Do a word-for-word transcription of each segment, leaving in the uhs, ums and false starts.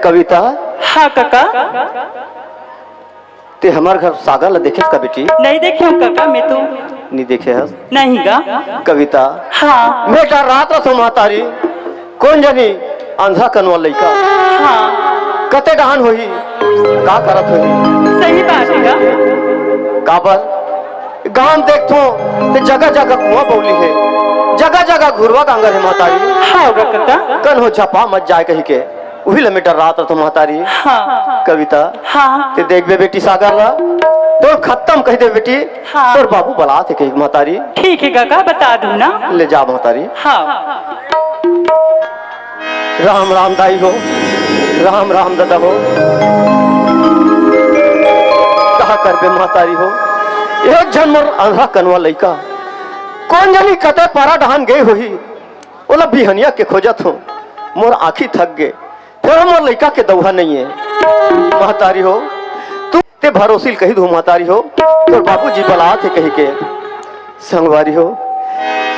कविता। हाँ कका। ते हमर घर सागर ला देखेस का बेटी? नहीं देखे हूँ कका, मैं तो। नहीं देखे हस? नहीं गा। कविता। हाँ। बेटा, रात रथो महतारी, कोन जनी अंधरा कनवा लइका। हाँ। कते डहान होही, का करत होही? सही बात है गा। काबर? गांव देखथो, ते जगह जगह कुआं बउली है, जगह जगह घुरवा गांगर है महतारी। हाँ गा कका। कन हो झपा मत जाए कही के। उही ल मैं डर्रात रथों महतारी। हाँ। कविता। हाँ। ते देखबे बेटी सागर ला, तोर खत्म कहि दे बेटी। हाँ। तोर बाबू बलात हे कहि महतारी। ठीक है काका, बता दूँ ना। ले जा महतारी। हाँ। राम राम दाई हो, राम राम दादा हो। कहा करबे महतारी हो, एक झन मोर अंधरा कनवा लइका कोन जनी कते पारा डहान गे होही, ओला बिहनिया के खोजत हो, मोर आँखी थक गे। फेर हमर लइका के दउहा नइये। महतारी हो, तू ते भरोसिल कहि दू महतारी हो, तोर बाबूजी बलात हे कहि के। संगवारी हो,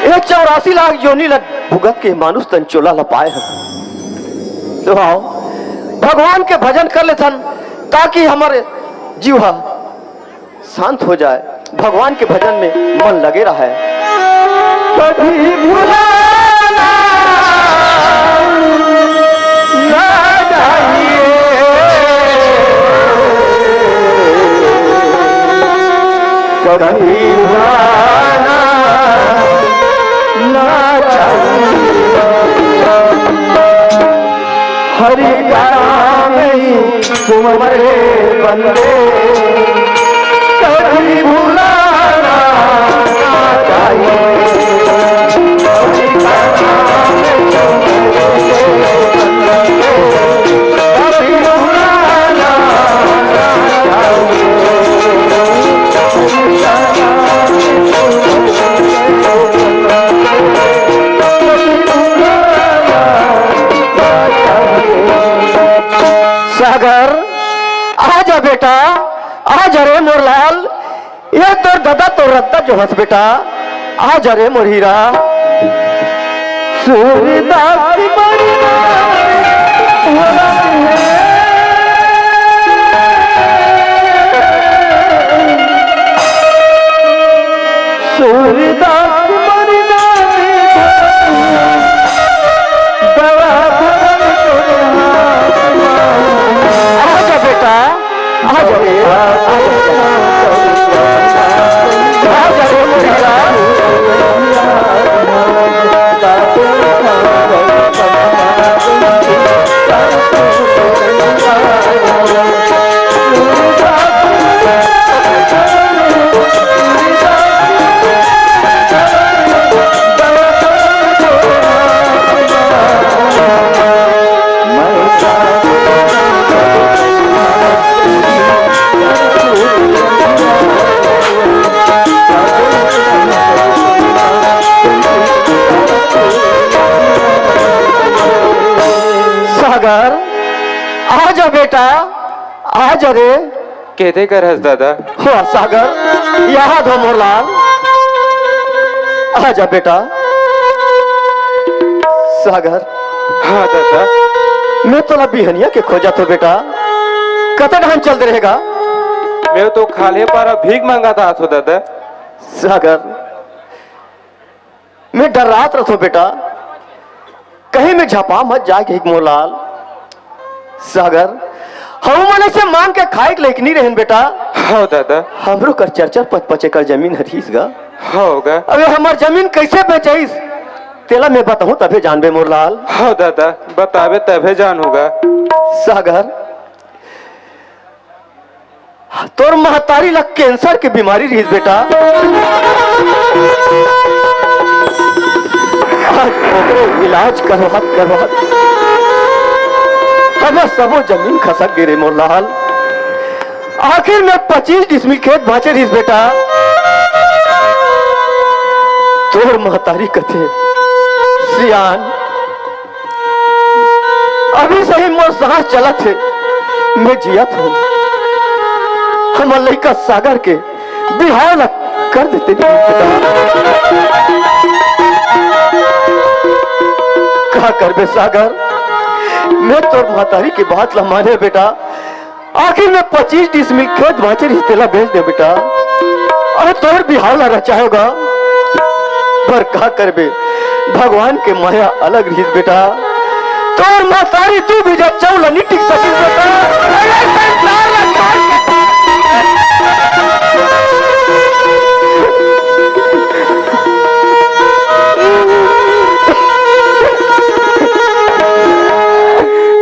ए चौरासी लाख योनि ल भुगत के मानुष तन चोला ल पाए हन। तो आओ, भगवान के भजन कर लेथन, ताकि हमर जीव ह शांत हो जाए, भगवान के भजन में मन लगे रहे। कभी भुलाना ना चाहिए, कभी भुलाना ना चाहिए। हरि का नाम ही सुमर रे बंदे, कभी भुलाना ना चाहिए। हरि का नाम ही सुमर रे बंदे, कभी भुलाना ना चाहिए। सागर, आ जा बेटा, आ जा रे मोर लाल, ये तोर दादा तोर रद्दा जो हस बेटा, आ जा रे मोर हीरा। सूरदास बड़ी सूरदास बड़ी दवा भरल तोरे हाथ में। आ जा बेटा, आ जा रे, आ जा, आ जा रे मोरे लाल। सागर, आ जा बेटा, आ जा रे। केदे कर हस दादा? हो सागर, यहाँ धो मोर लाल। आ जा बेटा। सागर। हाँ दादा। मैं तोला बिहनिया के खोजत हो बेटा। कते ढान चल दे रहेगा? मैं तो खाल्हे पारा भीख मांगत आत हो दादा। सागर, मैं डर्रात रथों बेटा, कहीं मैं झपा मत जाए कहिके मोर लाल। सागर, हम मन से मांग के खाए के लायक नहीं रहन बेटा। हाँ दादा। हमरो कर चार चार पाँच पाँच एकड़ जमीन हथिस गा। हाँ गा। अबे हमर जमीन कैसे बेचाइस? तेला मैं बताहूँ तभे जानबे मोर लाल। हाँ दादा, बताबे तभे जानहूँ गा। सागर, तोर महतारी ला कैंसर के बीमारी रहिस बेटा। आज ओकरे इलाज करवात करवात हमर सबो जमीन खसक गे रे मोर लाल। आखिर में पच्चीस डिसमिल खेत बांचे रहिस बेटा। तोर महतारी कथे, सियान, अभी सही मोर सांस चलत हे, मैं जियत हूँ। हमर लइका सागर के बिहाव ला कर देते नहीं बेटा। का करबे सागर, मैं तोर महतारी के बात ला माने बेटा, आखिर में पच्चीस डिसमिल खेत बाचे रहिस, तेला बेच दे बेटा। अरे तोर बिहाव ला रचाय होगा, पर का करबे, भगवान के माया अलग रहिस बेटा। तोर महतारी तू भी जब चौला नी टिक सकिस बेटा। अरे संसार ला छोड़ के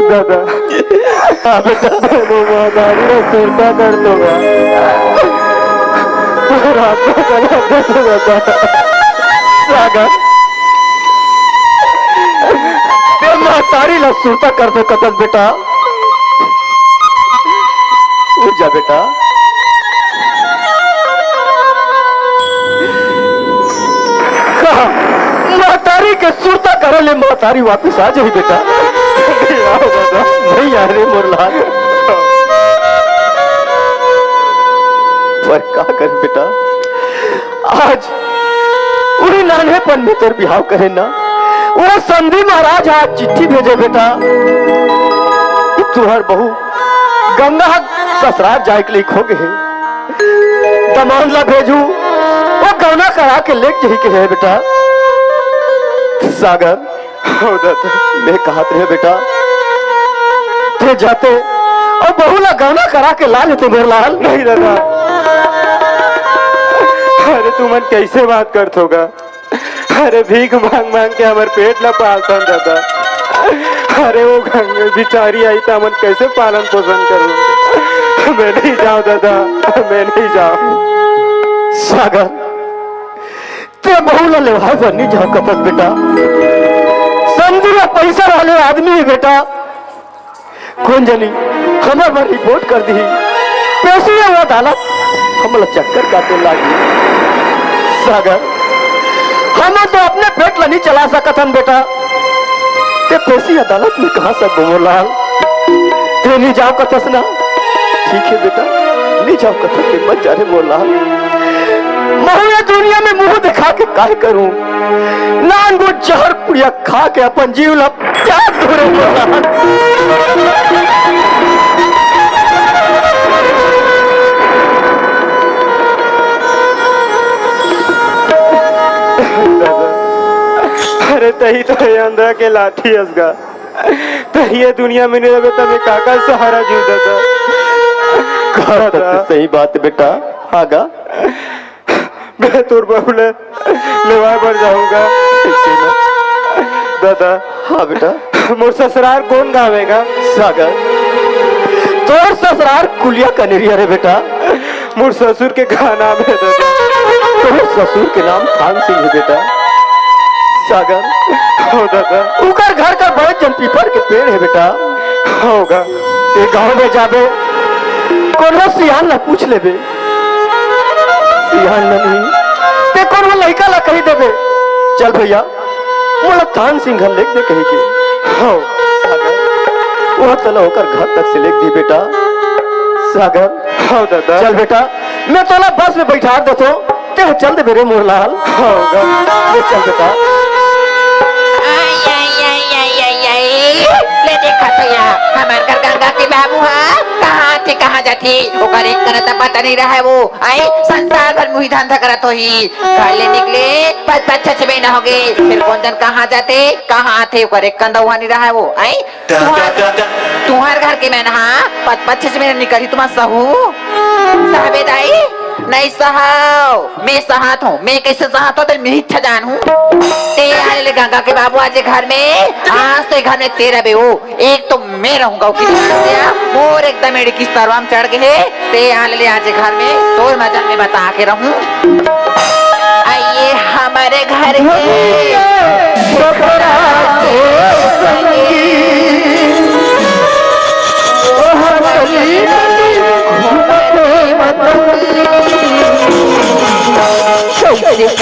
दादा, हाँ बेटा, वो महतारी ला सुरता कर दो बा। और आपका गला दे दो दादा। सागर, ते महतारी ला सुरता कर दे कतन बेटा। उठ जा बेटा। कहा, महतारी के सुरता करे ले महतारी वापिस आ जाही बेटा। नहीं आ दादा, नहीं आ रे मोर लाल। पर का कर बेटा, आज उही नान्हेपन में तोर बिहाव करे ना, वो समधी महाराज आज चिट्ठी भेजे बेटा कि तुहर बहू गंगा ससुराल जाए के लिए खो गए हे। दमांद ला भेजू, वो गौना करा के लेके जाही के हे बेटा। सागर, हो दादा। मैं कहत रहे बेटा, ते जाते अउ बहू ला गौना करा के ला लेते मोर लाल। नहीं दादा, अरे तुमन कैसे बात करत होगा? अरे भीख मांग मांग के हमर पेट ला पालथन दादा। अरे वो गंग-, बिचारी आही त हमन कैसे पालन पोषण करूं? मैं नहीं जांव दादा, मैं नहीं जांव। सागर, ते बहू ला लेवाय बर नहीं जा सकत बेटा। समधी ह पैसा वाले आदमी हे बेटा। कोन जनी हमर बर रिपोर्ट कर दिही। पेशी अउ अदालत हमला चक्कर काटे लागी। सागर, हमन तो अपने पेट ला नहीं चला सकत हन बेटा। ते पेशी अदालत में कहाँ से बोमोलाल? ते नहीं जाव कथस ना? ठीक हे बेटा, नहीं जाव कथस ते मत जा रे मोर लाल। महू ये दुनिया में मुंह दिखा के काहे करूं? नान वो जहर पुड़िया खा के अपन जीव ला त्याग दो रे मोर लाल। अरे तही तो हे अंधा के लाठी अस गा। त ये दुनिया में नहीं रहे त मैं काकर सहारा जीव दादा। कहा दादा। त सही बात बेटा। हाँ गा। मैं तोर बहू ले लेवाय बर जाहूं गा। कैसे ना? दादा। हाँ बेटा। मोर ससुराल कोन गाँव हे गा? सागर। तोर ससुराल कुलिया कनेरी हरे बेटा। मोर ससुर के का नाम हे दादा? तोर ससुर के नाम थान सिंह हे बेटा। सागर। हो दादा। उकर घर कर बहुत जन पीपर के पेड़ हे बेटा। होगा। ये गांव में जाबे, कोनो सियान ला पूछ लेबे। सियान नहीं, ते कोनो लइका ला कही देबे, "चल भैया, मोला थान सिंह घर लेग दे," कही के। हो। सागर, वो तला ओकर घर तक से लेग दी बेटा। सागर। हो दादा। चल बेटा, मैं तोला बस में बैठा देथों, ते चल देबे रे मोर लाल। हो गा। ले चल बेटा। आई, आई, आई, आई, आई, आई। ले देखा तो या, हमर घर गंगा के बाबू हा, कहाँ थे, कहाँ जाथे, ओकर एक करा त पता नहीं रहा है वो। आई, संसार भर मुही धंधा करत होही। घर ले निकले, पाँच, पाँच, छह, छह महीना हो गए। फिर कोन जन कहाँ जाथे, कहाँ आथे, ओकर एक कंदा उहाँ नहीं रहा है वो। आई, तुहर, तुहर घर के मैं नहा पत पत छे में निकली तुमन सहू। सहबे दाई, नहीं सहाव, मैं सहात हूँ, मैं कैसे सहात हूँ, तो मैं इच्छा जान हूँ। ते आले ले गंगा के बाबू आज घर में, आज तो घर में तेरा बे हो, एक तो मैं रहूंगा उसकी तरफ से, मोर एकदम एड़ी की तरवा में चढ़ गए है। ते यहाँ ले, ले आज घर में तोर मजा मैं बता के रहूं। आइए हमारे घर के छोकरा के संगी, ओ हमारी घूमते मतंगी। कैसे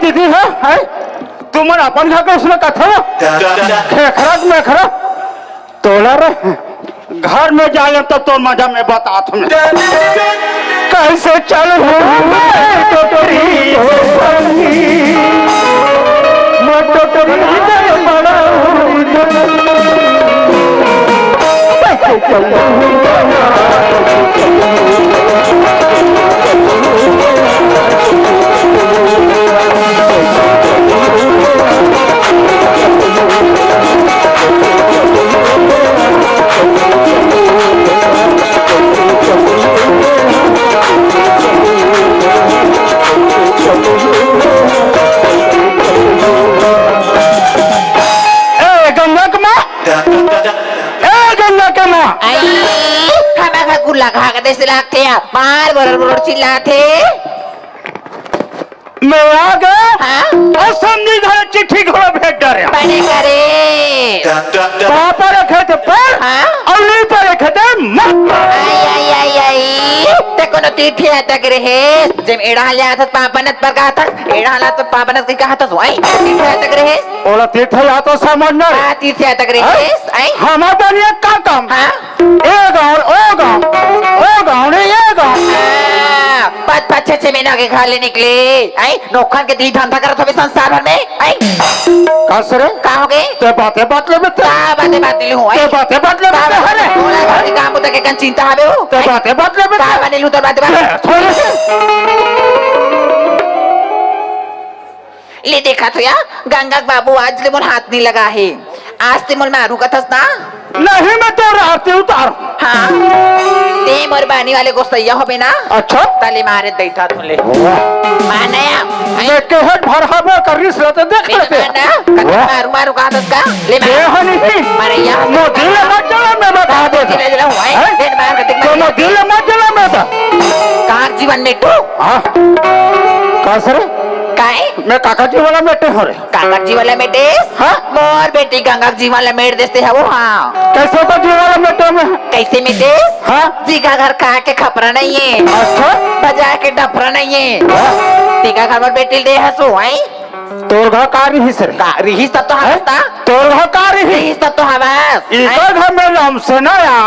दीदी है, है? तुमन अपन घर के उसने कथा हो? खेखरा मेखरा तोला रे। घर में जा ले तब तोर मजा में बतात हूँ। कैसे चल हो मैं टोटरी हो, मैं टोटरी बड़ा। ए, गंगा के माँ। ए, गंगा के माँ। आई, खामा खा गुल्ला खा के देसे लागथे, मार बरर बरर चिल्लाथे। मैं आ गया। हाँ? अउ समधी घर चिट्ठी घलो भेज डारे। बने करे। पापा रखे थे पर, हाँ? अउ नहीं पर रखे थे मत। आई, आई, आई, आई। ते कोनो तीर्थ यात्रा के रहे, जेम एड़ा ले आथस पापा नत पर कहा था, एड़ा ला तो पापा नत के कहा था, वही तीर्थ यात्रा के रहे। ओला तीर्थ यात्रा समझना रे। हाँ, तीर्थ यात्रा के रहे। हाँ? आई? हमार बनिया का काम? हाँ? ए गाँव, ओ गाँव, ओ गाँव रे, ए गाँव। हाँ, पाँच, पाँच, छह, छह महीना के घर ले निकले। आई, नोखन के दी धंधा करत हवे संसार भर में। आई। का सरे? का हो गए? ते बाते बात ले बेटे। का बाते बात ले हूँ, आई? ते बाते बात ले का बेटे, बात हरे। ले? तोला घर के काम बुता के कन चिंता हवे हो? ते आई? बाते बात ले बेटे। का बने लूँ तोर बाते बात? ए, थोड़े से। ले देखा तो या, गंगा के बाबू आज ले मोर हाथ नहीं लगा है। आज ते मोर मारू कथस ना? नहीं, मैं तोर आरती उतार। हाँ, ते मोर बानी वाले गोसैया होबे ना? अच्छा। तले मारे दैठा तुले। वाह। मानया। मैं कहत भर हवे कर रिस रहते देख लेते। माना, कथस वाह। मारू, मारू कहा दस का? ले मार। ये है नहीं। मारे यहाँ से मोदी ले मत जला, मैं बता दे। ले जला हुआ है। हैं? ले मार, कथस तो मार। मोदी ले मत जला, मैं बता। काक जीवन में तू। हाँ। का सर? काय? मैं काका जी वाला बेटे हो रे। काका जी वाला बेटे? हाँ। मोर बेटी गंगा जी वाला मेर देते है वो, हाँ। कैसे तो जी वाला बेटे में? कैसे में देश? हाँ। जी का घर का के खपरा नहीं है। अच्छा। बजा के डफरा नहीं है। हाँ। तेका घर में बेटी दे हसो, हैं? तोर घर का रिहिस रे? का रिहिस तब तो हवस ता? तोर घर का रिहिस? रिहिस तब तो हवस। इकर घर में लमसना या,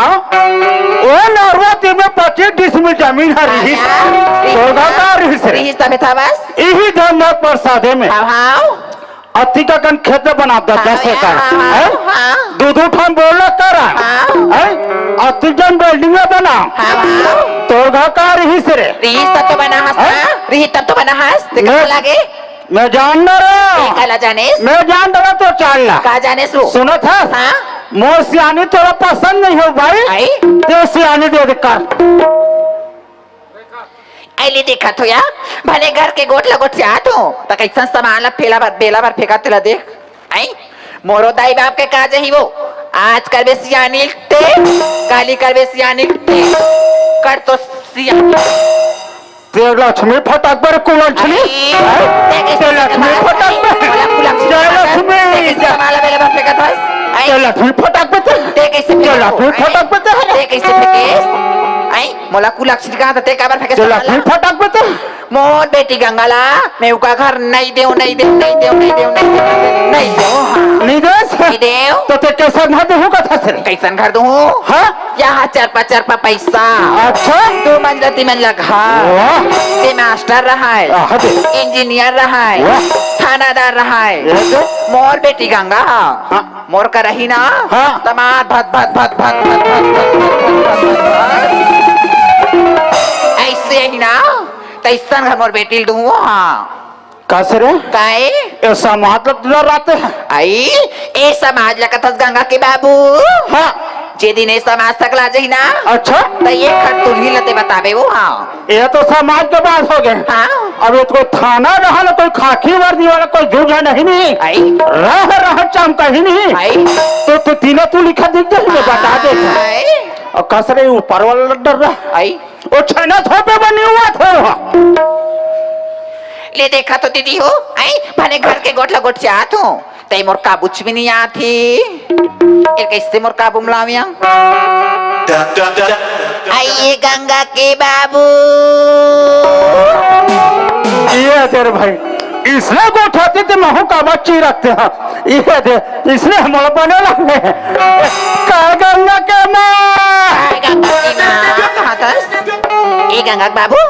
ओ नरवा तीर में पच्चीस डिसमिल जमीन है रिहिस। हाँ, तोर घर का रिहिस रे? रिहिस तबे था बस। इही धन प्रसादे में। हाँ, हाँ। अतिका कन खेत बनाता हाँ, दस एकड़, हाँ, हाँ, हैं? हाँ। दू दू ठान बोला करा, हाँ। हैं? अतिजन बिल्डिंग बना। हाँ, हाँ। तोर घर का रिहिस रे? रिहिस तब तो बना हस, हैं? हाँ? रिहिस तब तो बना हस, ते मैं, कहाँ लागे? मैं जान ना रहा। ते काला जानेस? मैं जान रहा तो चाल ला। का जानेस वो? सुनत हस? हाँ? मोर सियानी तोला पसंद नहीं हो भाई। आई? ते सियानी दे दे कर। अइली देखत हो या, भले घर के गोठ ल गोठियात हो, त कइसन सामान ल फेला भर, बेला भर फेंकत तेला देख। आई? मोरो दाई बाप के का जही वो, आज करबे सियानी ते, काली करबे सियानी ते, कर तो सियानी। ते लक्ष्मी फटक बर कुलक्षणी? आई, हैं? ते कइसे ते लक्ष्मी फेंकत फटक हस? बर? मोला कुलक्षणी ते फेंकत हस? लक्ष्मी ते कइसे सामान ल बेला भर फेंकत हस? आई? ते लक्ष्मी फटक बर ते? ते कइसे ते फेंकत लक्ष्मी हो? फटक बर ते? ते कइसे फेंकेस? आई? मोला कुलक्षणी कहा था, ते काबर फेंके ते साला? लक्ष्मी फटक बता। मोर बेटी गंगा ला, मैं उका घर नहीं देव, नहीं देव, नहीं देव, नहीं देव, नहीं देव, नहीं देव, हाँ। नहीं देस? नहीं देव। तो ते कैसा घर देहू का था सर? कैसन घर दूँ? हाँ? यहाँ चरपा चरपा पैसा। अच्छा? दो मंजिला तीन मंजिला घर। वाह। ते मास्टर रहा है। आहा, दे। इंजीनियर रहा है। वाह। थानादार रहा है। ये दे। मोर बेटी गंगा। हाँ। मोर कर रही ना, हाँ। तमार भत, भत, भत। ऐसे ही ना, तैसन घर मोर बेटी ल दूँ, हाँ। का से रे? काहे? ए समाज ल तुला राते है। आई, ए समाज ल कथस गंगा के बाबू। हाँ। जे दिन ए समाज सकला जही ना, अच्छा। त ये खट तुलही लते बताबे वो, हाँ। ये तो समाज के बात हो गए। हाँ। अब ये तो कोई थाना रहा ना, कोई खाकी वर्दी वाला कोई झूठा नहीं, नहीं। आई। रह, रह चमका ही नहीं। आई। तो, तो तीनों तू लिखा दिख जाए, मैं बता दे। आई। और कसरे ऊपर वाला डर रहा। आई। वो छेना थोपे बनी हुआ था वहाँ। ले देखा तो दीदी हो, आई, भले घर के गोठला गोठियात हो। तई मोर काबूच भी नहीं आत हे। ए कइसे मोर काबू म लाविया? आइए गंगा के बाबू। ये तेरे भाई, इसने गोठा ते महू काबर चिरकते ह। ये दे, इसने हमला बने लगे। का गंगा के माँ? काय गंगा के माँ? कहाँ तस? ए गंगा के बाबू,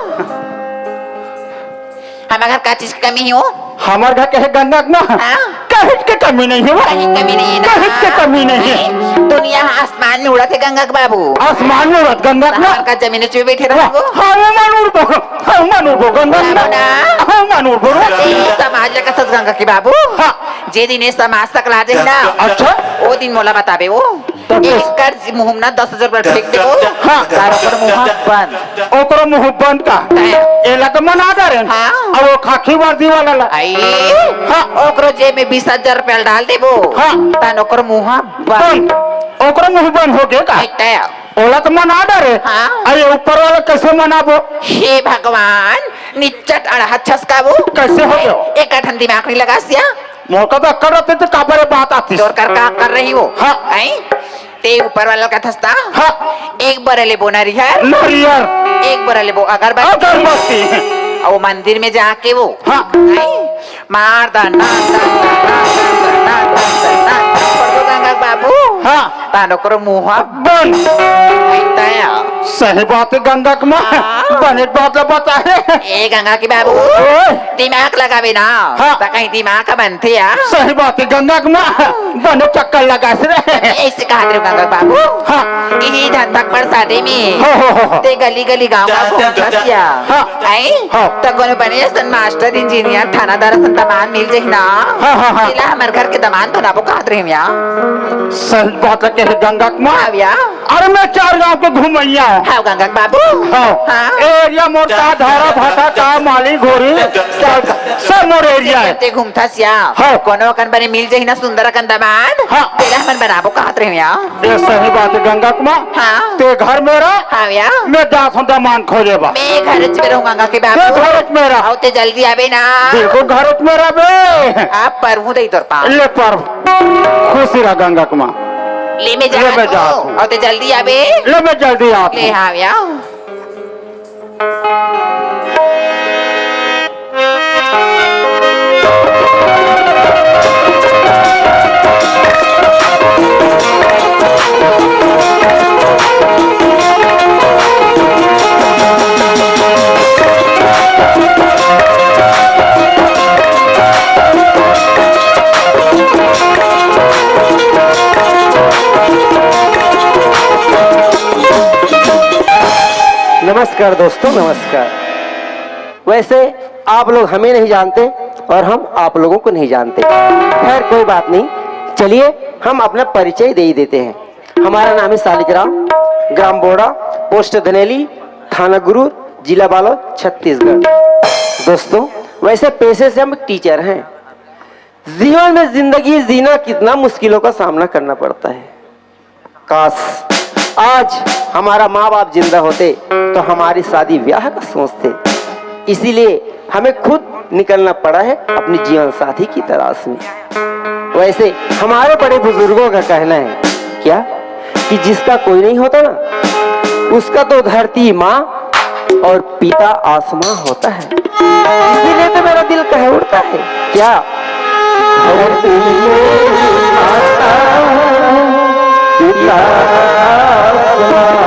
हमर घर का चीज के कमी हे वो? हमर घर के हे गंगा के माँ? हाँ। कहीं के कमी नहीं हे वो। कहीं कमी नहीं हे ना? कहीं के कमी नहीं हे। हैं? दुनिया आसमान में उड़त हे गंगा के बाबू। आसमान में उड़त गंगा के माँ? हमर का जमीन में बैठे रहो। हाँ, वो मन उड़बो। हाँ, मन उड़बो गंगा के माँ। ना। हाँ, मन उड़बो। ए, समाज ला कथस गंगा के बाबू। हाँ। जे दिन ए समाज सकला जाही ना, अच्छा। ओ दिन मोला बताबे वो। तब बस। एकर मुंह में ना दस हजार रुपया फेंक देबो। हाँ। तार ओकर मुंह बंद। ओकरो मुंह बंद का? हैं। एला तो मना डरे। हाँ। अब वो खाकी वर्दी वाला ला। आई। हाँ। ओकरो जेब में बीस हजार रुपया डाल देबो। हाँ। तहन ओकर मुंह बंद। बंद। ओकरो मुंह बंद हो गे का? अइते। ओला तो मना डरे। हाँ। अरे ऊपर वाला कैसे मनाबो? हे भगवान, निच्चट अड़हत छस का वो। कैसे हो गयो? एक ठन दिमाग नहीं लगास या? मोर का तो अक्कल रहते तो काबर बात आतिस। तोर कर का कर रही वो? हाँ। हैं? ते ऊपर वाला का थसता? हाँ। एक बरा लेबो नरियर। नरियर। एक बरा लेबो अगरबत्ती। अगरबत्ती। अउ मंदिर में जाके वो। हाँ। हैं? मार दा, ना, ना, ना, पड़ दो गंगा के बाबू। हाँ। तान ओकरो मुंह बंद। अइता या। सही बात हे गंगा के माँ। हाँ। बने बात ला बताए। ए गंगा के बाबू। ओए। दिमाग लगाबे ना। हाँ। त कहीं दिमाग का बनथे या। सही बात हे गंगा के माँ। बने चक्कर लगास रे। अइसे कहत रहे गंगा के बाबू। हाँ। इही धन तक पर शादी में। हो, हो, हो, हो। ते गली गली गांव गांव घूमथस या। हाँ। आई? हाँ। त कोनो बने असन मास्टर, इंजीनियर, थानादार असन दमांद मिल जाही ना। हाँ, हाँ, हाँ। तेला हमर घर के दमांद बनाबो कहत रहे या। सही बात हे, कहे गंगा के माँ। हाँ भैया। अरे मैं चार गांव के घुमैया हूँ। हाँ गंगा के बाबू। हाँ। हाँ। ए एरिया मोर का धारा भाटा का माली घोरी सब, सब मोर एरिया हे। ते घूमथस या। हाँ। कोनो अकन बने मिल जाही ना सुंदर अकन दमांद। हाँ। तेला हमन बनाबो कहत रहे या। ये सही बात हे गंगा के माँ। हाँ। ते घर में रह। हाँ भैया। मैं जात हूँ दमांद खोजे बर। मैं घर में रहूँ गंगा के बाबू। ते घर में रह। अउ ते जल्दी आबे ना। बिल्कुल घर में रह बे। आप परहूँ दई तोर पाँव। ले पर। खुशी रह गंगा के माँ। ले मैं ले मैं जात जात हूँ। हूँ। अउ ते जल्दी आबे। ले मैं जल्दी आत ले हूँ। हाँ भैया। नमस्कार दोस्तों, नमस्कार। वैसे आप लोग हमें नहीं जानते और हम आप लोगों को नहीं जानते। खैर, कोई बात नहीं, चलिए हम अपना परिचय दे ही देते हैं। हमारा नाम है शालिग्राम, ग्राम बोड़ा, पोस्ट धनेली, थाना गुरूर, जिला बालोद, छत्तीसगढ़। दोस्तों, वैसे पेशे से हम टीचर हैं। जीवन में जिंदगी जीना कितना मुश्किलों का सामना करना पड़ता है। काश आज हमारा माँ बाप जिंदा होते तो हमारी शादी ब्याह का सोचते। इसीलिए हमें खुद निकलना पड़ा है अपने जीवन साथी की तलाश में। वैसे हमारे बड़े बुजुर्गों का कहना है क्या कि जिसका कोई नहीं होता ना, उसका तो धरती माँ और पिता आसमां होता है। इसीलिए तो मेरा दिल कह उठता है क्या? धरती माता, पिता आसमां।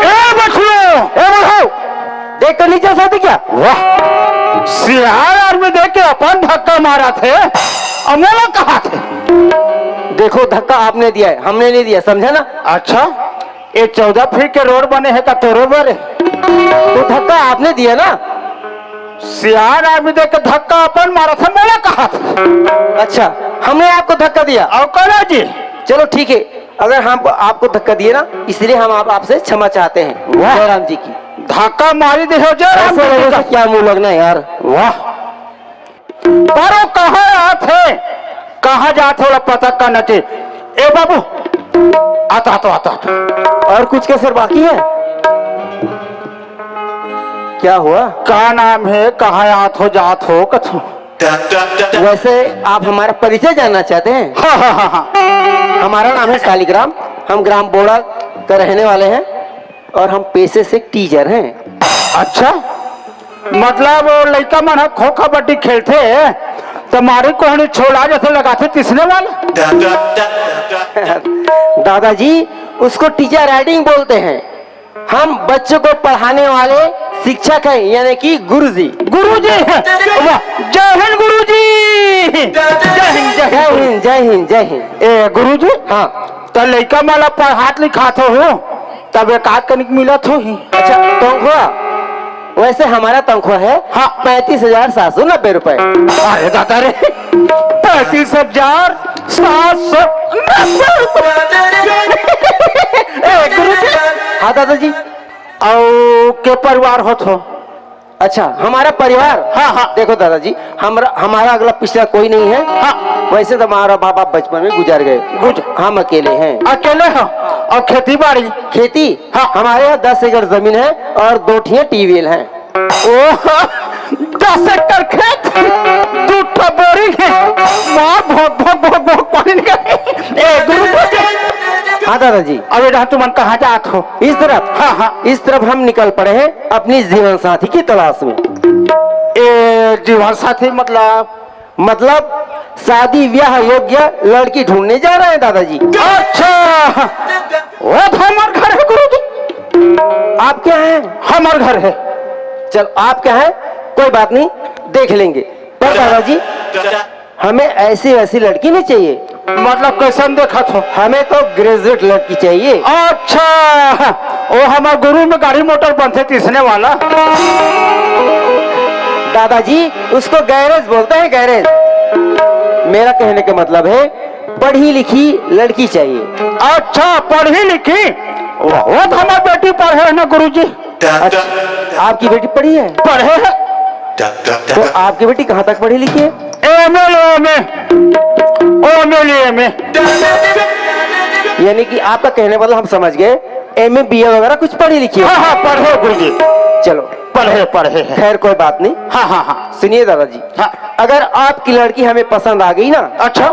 ए बछरू, ए बछरू, देख तो नीचे से क्या? वाह, सियार आदमी देख के अपन धक्का मारत हे, अउ मोला कहाथे। देखो, धक्का आपने दिया है, हमने नहीं दिया, समझा ना? अच्छा, ये चौदह फीट के रोड बने हे का तोरे बरे? तो धक्का आपने दिया ना? सियार आदमी देख के धक्का अपन मारत हे, मोला कहाथे। अच्छा, हमने आपको धक्का दिया? अउ करा जी। चलो ठीक है, अगर हम आपको धक्का दिए ना, इसलिए हम आप, आपसे क्षमा चाहते हैं। वाह। जयराम जी की। धक्का मारी दे हो जयराम ऐसे जी लोगों का। से क्या मुंह लगना यार। वाह। पर वो कहाँ आत हे, कहाँ जात हे, ओला पता करना चाहिए। ए बाबू, आता, आता, आता, आता। और कुछ कसर बाकी है? क्या हुआ? का नाम हे, कहाँ आत हो, जात हो, कथो? वैसे आप हमारा परिचय जानना चाहते हैं? हाँ, हाँ, हाँ, हाँ। हमारा नाम है शालिग्राम, हम ग्राम बोड़ा का रहने वाले हैं और हम पेशे से टीचर हैं। अच्छा, मतलब वो लइका मन ह खो कबड्डी खेलथे, त मारी कोहनी छोला जैसे लगाथे तिसने वाला। दादाजी, उसको टीचर राइटिंग बोलते हैं। हम बच्चों को पढ़ाने वाले शिक्षक हैं, यानी कि गुरुजी। गुरुजी, वाह, जय हिंद गुरुजी। जय हिंद, जय हिंद। जय हिंद, जय हिंद, जय हिंद। ए गुरुजी, हाँ। त लइका मन ला पढ़ात लिखात हो, तब एक आध कनिक मिलत होही। अच्छा, तनख्वाह? वैसे हमारा तनख्वाह है, हाँ। पैंतीस हजार सात सौ नब्बे रुपए। अरे दादा रे, पैंतीस हजार सात सौ नब्बे रुपए। ए, गुरुजी। हाँ दादाजी। अउ के परिवार होत हो? अच्छा, हमारा परिवार? हाँ, हाँ। देखो दादाजी, हमरा, हमारा अगला पिछला कोई नहीं है। हाँ। वैसे तो हमारा बाबा बचपन में गुजर गए। गुज- हम अकेले हैं। अकेले हो? और खेती बाड़ी? खेती? हाँ। हमारे यहाँ दस एकड़ जमीन है और दो ठिया ट्यूबवेल हैं। ओह, दस एकड़ खेत, दू ठो बोरिंग है। मार भोग, भोग, भोग, भोग, पानी निकल। ए, गुरु। हाँ दादाजी। अब ये तुमन कहाँ जात हो? इस तरफ? हाँ, हाँ। इस तरफ हम निकल पड़े हैं अपनी जीवन साथी की तलाश में। ए, जीवन साथी मतलब? मतलब शादी ब्याह योग्य लड़की ढूंढने जा रहे हैं दादाजी। अच्छा, वो तो हमार घर है गुरुजी। आप क्या है? हमार घर है। चल, आप क्या है, कोई बात नहीं, देख लेंगे। पर दादाजी, हमें ऐसी वैसी लड़की नहीं चाहिए। मतलब कैसन देखत हो? हमें तो ग्रेजुएट लड़की चाहिए। अच्छा, वो हमार गुरु में गाड़ी मोटर बनथे तिसने वाला। दादाजी, उसको गैरेज बोलते हैं, गैरेज। मेरा कहने का मतलब है, पढ़ी लिखी लड़की चाहिए। अच्छा, पढ़ी लिखी? वो, वो तो हमार बेटी पढ़े है ना गुरुजी। अच्छा, आपकी बेटी पढ़ी है? पढ़े है। तो आपकी बेटी कहाँ तक पढ़ी लिखी है? M A, M A. ओ, एम ए, एम ए। यानी कि आपका कहने वाला हम समझ गए, एम ए, बी ए वगैरह कुछ पढ़ी लिखी है? हाँ, हाँ, पढ़े गुरुजी। चलो। पढ़े, पढ़े है। खैर, कोई बात नहीं। हाँ, हाँ, हाँ। सुनिए दादाजी, हाँ। अगर आपकी लड़की हमें पसंद आ गई ना, अच्छा।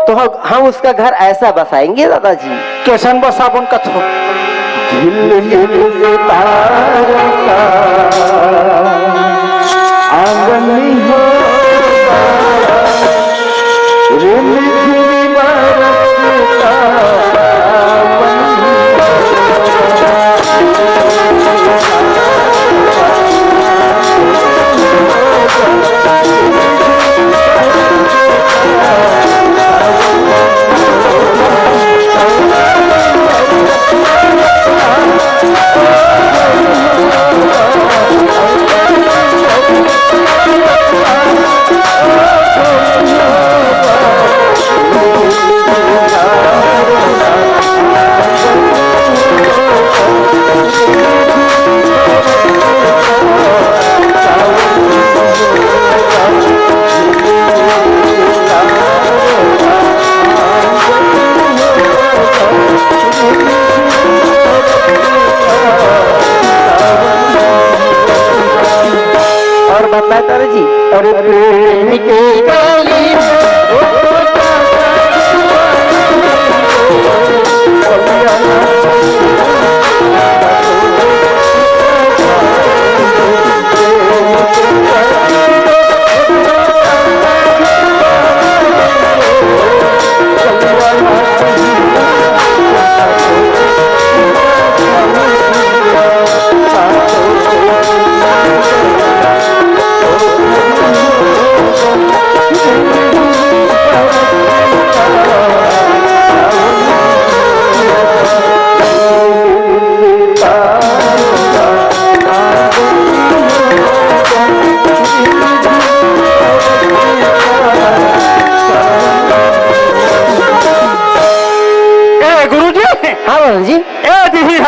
तो हम, हम उसका घर ऐसा बसाएंगे दादाजी। कैसन बसाबन कथो? झिलमिल सितारों का आंगन होगा, रिमझिम बरसता सावन। और बताए तारे जी, अरे प्रेम के कली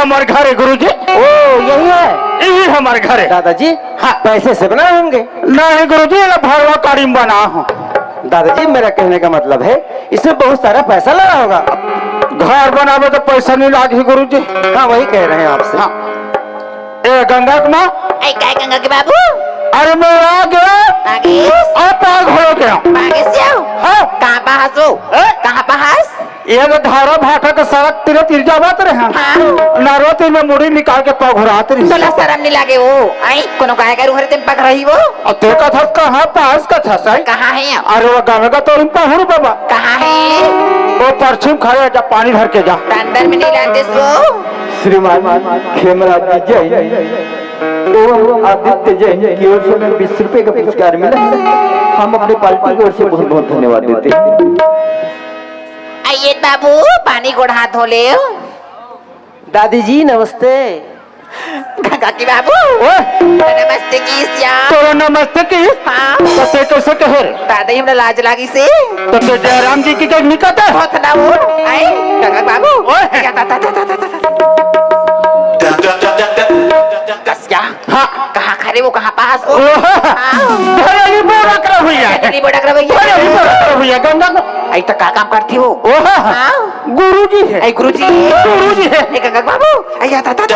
हमार घर है गुरुजी। ओ, यही है? यही हमार घर है। दादाजी, हाँ। पैसे से बनाए होंगे? नहीं गुरुजी, ये भरवा काड़ी में बना हूँ। दादाजी, मेरा कहने का मतलब है, इसमें बहुत सारा पैसा लगा होगा। घर बनावे तो पैसा नहीं लागी गुरुजी। हाँ, वही कह रहे हैं आपसे। हाँ। ए गंगा के माँ। ए, काय गंगा के बाबू? अरे मैं आ गया। आ गए? आ पाग हो गया। आ गए से आओ। हाँ। कहाँ पास हो? ए? कहाँ पास? ये तो धारा भाटा के सड़क तीरे तीर जावत रहे हैं। हाँ। नरवा तीर में मुड़ी निकाल के पघुरात रही। तोला शरम नहीं लागे वो? आई, कोनो गाय गरु हरे तेम पघरही वो? और ते कथस कहाँ पास कथस आई? कहाँ है अब? अरे वो गाँव का तोरिन पहुर बाबा। कहाँ है? वो पश्चिम खड़े जा, पानी भर के जा। अंदर में नहीं लाते सो। श्रीमान खेमराज जी जैन एवं आदित्य जैन की ओर से हमें बीस रुपए का पुरस्कार मिला है। हम अपने पार्टी की ओर से बहुत बहुत धन्यवाद देते हैं। आइए बाबू, पानी गोड़ हाथ धो ले। दादी जी नमस्ते। काकी बाबू। ओए। नमस्ते की श्याम। तोरा नमस्ते की? हाँ। तो ते कैसे कहे रे? दादा ही हमरा लाज लागी से। तो ते जयराम जी की कहीं निकलता है? बहुत ना वो। आए, काका बाबू। ओए। या ता, ता, ता। कस क्या? हाँ। कहाँ खड़े वो, कहाँ पास वो? ओहो। हाँ। घरेली बोरा कर हुई है। घरेली बोरा कर हुई है। घरेली बोरा कर हुई है, गंगा को। आई तो का काम करती हो? ओहो। हाँ। गुरुजी है। ए, गुरुजी। गुरुजी है। ए, गंगा बाबू, आया, ता, ता, ता।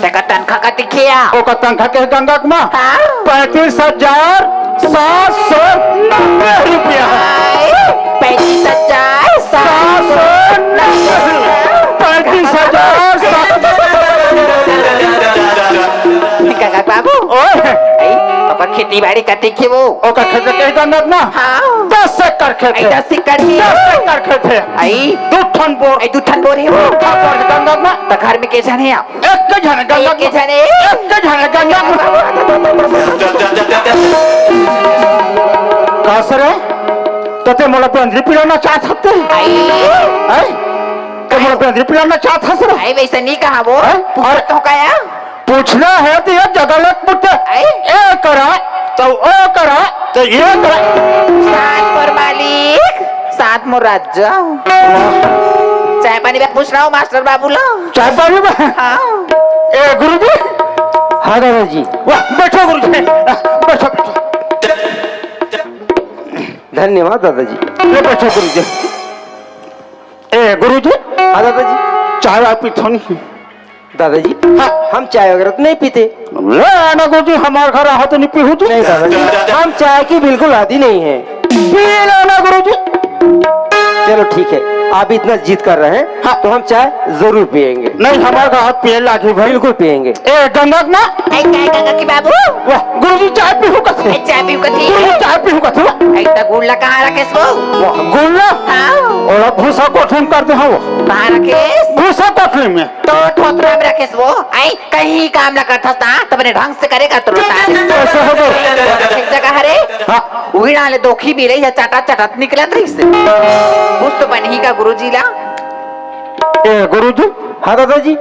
तेका तनखा का दिखिया। ओका तनखा के गंगा के माँ? हाँ। पैंतीस हजार सात सौ नब्बे रुपया। आए, पैंतीस हजार सात सौ नब्बे। पैंतीस हजार सात सौ। गंगा बाबू। ओए। आई, ओकर खेती बाड़ी का दिखे वो। ओकर खेत के गंगा के माँ? हाँ। दस एकड़ खेत है। दस एकड़ ही। दस एकड़ खेत है। आई। दू ठन बोर। आई, दू ठन बोर है वो। दू ठन बोर है गंगा के माँ। त घर में के झन है आप? एक झन गंगा के। एक झन है। एक झन गंगा के माँ। का सर है? तो ते मोला बेंदरी पिलाना चाहत हते? आई। हैं? ते मोला बेंदरी पिलाना चाहत हस रे? आई, वैसे नहीं कहा वो। हैं? पूछत तो काया? पूछना है तो ये जगह लग पुट। आई? ए करा, तो ओ करा, तो ये करा। साथ मोर मालिक, साथ मोर राजा। वाह। चाय पानी में पूछ रहा हूँ मास्टर बाबू ला। चाय पानी में? हाँ। ए गुरुजी। हाँ दादाजी। वाह, बैठो गुरुजी। बैठो, बैठो। धन्यवाद दादाजी। ले बैठो गुरुजी। ए गुरुजी। हाँ दादाजी। चाय आप पीथो नहीं? दादाजी, हाँ। हम चाय वगैरह तो नहीं पीते। ले ना गुरुजी, हमारे घर आहा तो नहीं पीहू जी। नहीं दादाजी, हम चाय की बिल्कुल आदी नहीं है। पी लेना गुरुजी। चलो ठीक है, आप इतना जिद कर रहे हैं, हाँ। तो हम चाय जरूर पियेंगे। नहीं, हमारे घर पिए लागी भाई। बिल्कुल पियेंगे। ए गंगा ना। ए, काय गंगा की बाबू? वाह, गुरुजी चाय पीहू कथे? ए, चाय पीहू कथे? गुरुजी चाय पीहू कथे? ए, त गुड़ ला कहाँ रखेस वो? वाह, गुड़ ला? हाँ। और अब भूसा कोठरी में कर दे, हाँ वो। कहाँ रखेस? भूसा कोठरी में। तो ठोकरा में रखेस वो, आई कहीं काम ला करथस ना, त बने ढंग से करेगा तो लोटा। कैसे हो गए? एक जगह हरे, हाँ। उही डाले दोखी भी रही है, चटा चटत निकलत रही से। कुछ तो बनही का गुरुजी ला। ए गुरुजी। हाँ दादाजी।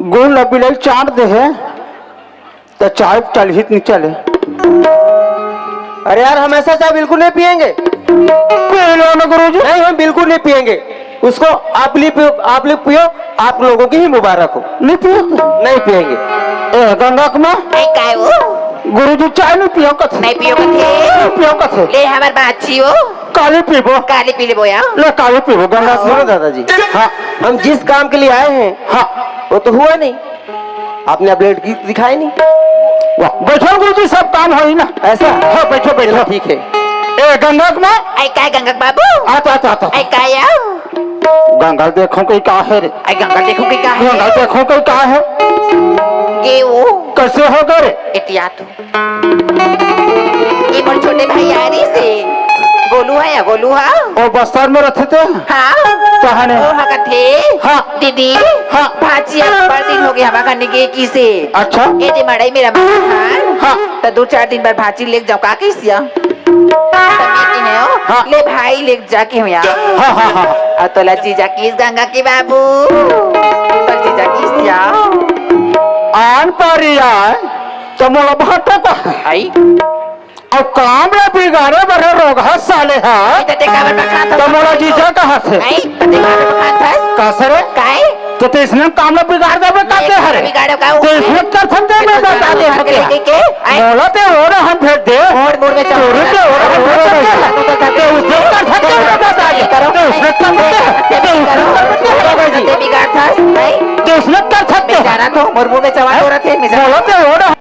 गुड़ ला बिलाई चाट दे है। तो चाय चलही त नहीं चले? अरे यार, हम ऐसा चाय बिल्कुल नहीं पियेंगे। पी लो ना गुरुजी। नहीं, हम बिल्कुल नहीं पियेंगे। उसको आप ली पियो, आप लोग पियो, आप लोगों की ही मुबारक हो। नहीं पियो? नहीं पियेंगे। ए, गंगा के माँ। ए, काय वो? गुरुजी चाय नहीं पियो कथे। नहीं पियो कथे। नहीं पियो कथे। ले, हमार बात छी हो। काली पीबो। काली पी लेबो या। ले, काली पीबो, गंगा के माँ। सुनो दादाजी। हाँ। हम जिस काम के लिए आए हैं, हाँ। वो तो हुआ नहीं। आपने अपने लड़की दिखाई नहीं। वाह, बैठो गुरुजी, सब काम होई ना। ऐसा? हाँ, बैठो, बैठो। ठीक है। ए, गंगा के माँ। आई काय गंगा के बाबू? आ, आ, आ, आ। आई काय आओ? गंगा देखो कोई का है रे? आई गंगा देखो कोई का है? गंगा देखो कोई का है? ये वो। कैसे होगा रे? एतिया तो। ये मोर छोटे भाई आ रही से। गोलू है या गोलू हा? ओ बस्तर में रहते थे? हाँ। कहाँ ने? ओ हकत थे। हाँ। दीदी। हाँ। भांची अब बड़ दिन हो गए हमारे घर नहीं गए की से। अच्छा। ए दे मड़ई मेरा मान। हाँ। तो दो चार दिन बाद भांची लेके जाओ का कैसिया? तब ये की है ओ? हाँ। ले भाई लेके जाके हुआ। हाँ, हाँ, हाँ। और तोला जीजा किस गंगा की बाबू? तोला जीजा किस या? आन पारी आए, तो मोला भाटा का। आई? अब काम ला बिगाड़े बर रोगहा साले हा। अभी तो देखा बर बकात हस। तो मोला जीजा कहाथे। नहीं, तो देखा बर बकात हस। का सरे? काय? तो तइसने काम ला बिगाड़ देबे का ते हरे? बिगाड़ो का? तो इसने कर सकते हैं मैं बता दे सके। के, के, के? आए? मोला ते ओढ़ हम भेज दे। ओढ़ मोर में चढ़। तोरे ते ओढ़ हम भेज दे। तो उसने कर सकते हैं मैं बता दे। तो उसने कर सकते हैं। तो उसने कर सकते हैं। ते बिगाड़ था, नहीं? तो उसने कर सकते हैं। बेचारा तो मोर मुंह में चवा तो रखे, बेचारा। मोला ते ओढ़